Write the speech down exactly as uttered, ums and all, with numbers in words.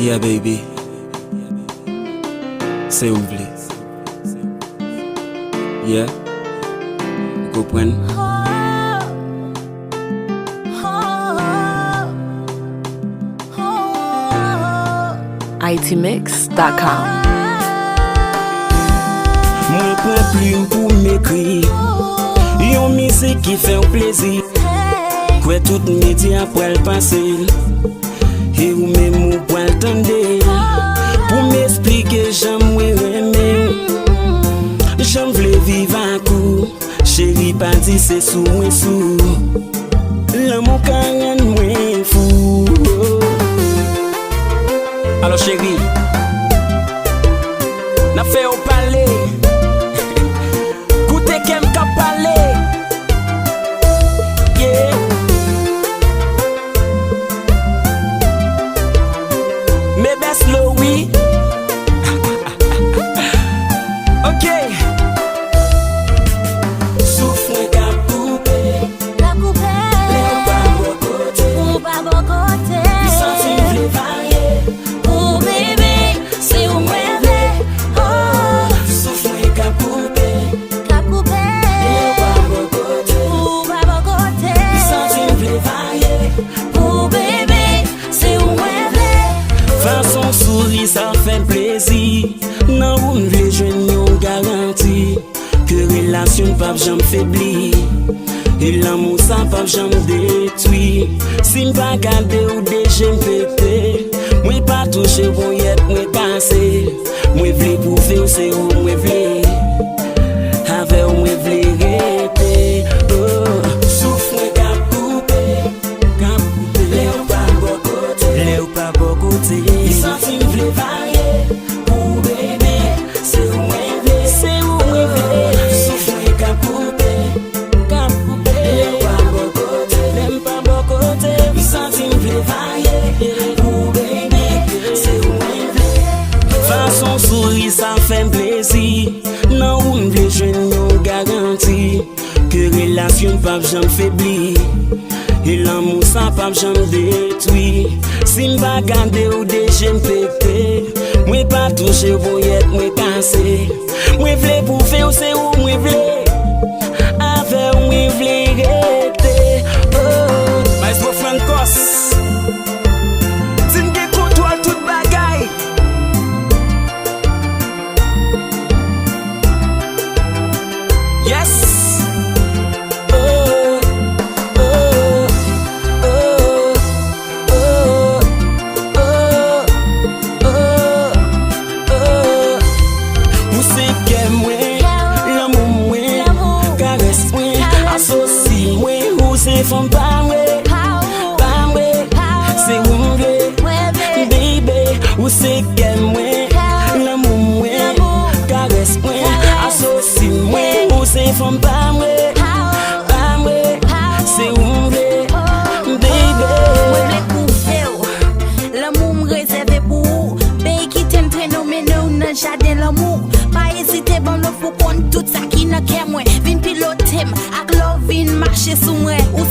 Yeah, baby. Se ou m vle. Yeah. Ou konprann? Haiti Mix dot com. Mwen pran plim pou m ekri yon mizik ki fè w plezi. Kwè tout medya pral pase l. E ou menm ou pral tande l. Pou m esplike jan mwen renmen w, jan m vle viv ak ou. Cheri, pa di se sou mwen sou. Lanmou ka rann mwen fou. Alò cheri, n ap fè yo pale. Koute kè m k ap pale. Yeah. Mebès Lowi. Ok. Souf mwen k ap koupe. K ap koupe. Lè w pa bò kote. Ou pa bò kote. M santi m vle varye. Pou bebe, se ou mwen vle. Oh. Souf mwen k ap koupe. K ap koupe. Lè w pa bò kote. Ou pa bò kote. M santi m vle varye. Pou bebe, se ou mwen vle. Fason w souri sa fè m plezi. Nan ou m vle jwenn yon garanti ke relasyon n p ap janm febli. E lanmou sa p ap janm detwi. Si m pa gade w de je m pete. Mwen pa touche w ponyèt mwen kase. Mwen vle pwouve w se ou mwen vle. Avè w mwen vle rete. Oh. Souf mwen k ap koupe. K ap koupe. Lè w pa bò kote. Lè w pa bò kote. M santi m vle varye. Pou bebe, se ou mwen vle. Se ou mwen vle. Souf mwen k ap koupe. K ap koupe. Lè w pa bò kote. Lè m pa bò kote. M santi m vle varye. Pou bebe, se ou mwen vle. Fason w souri sa fè m plezi. Nan ou m vle jwenn yon garanti ke relasyon n p ap janm febli. E lanmou sa p ap janm detwi. Si m pa gade w de je m pete. Mwen pa touche w ponyèt mwen kase. Mwen vle pwouve w se ou mwen vle. Avè w mwen vle rete. Oh. Maestro Francos. Di m gen kontwòl tout bagay. Yes. Oh, oh, oh, oh, oh, oh, oh. Ou se kè mwen, lanmou mwen, karès mwen, asosi mwen. Ou se fanm pa mwen, pa mwen, se ou m vle. Baby, ou se kè mwen, lanmou mwen, karès mwen, asosi mwen. Ou se fanm pa mwen, pa mwen, se ou m vle, baby. Mwen vle pwouve w lanmou m rezève pou ou. Baby, kite m trennen w, mennen w nan jaden lanmou. Pa ezite ban m lòv pou konn tout sa ki nan kè mwen. Vin pilote m ak love, vin mache sou mwen. Ou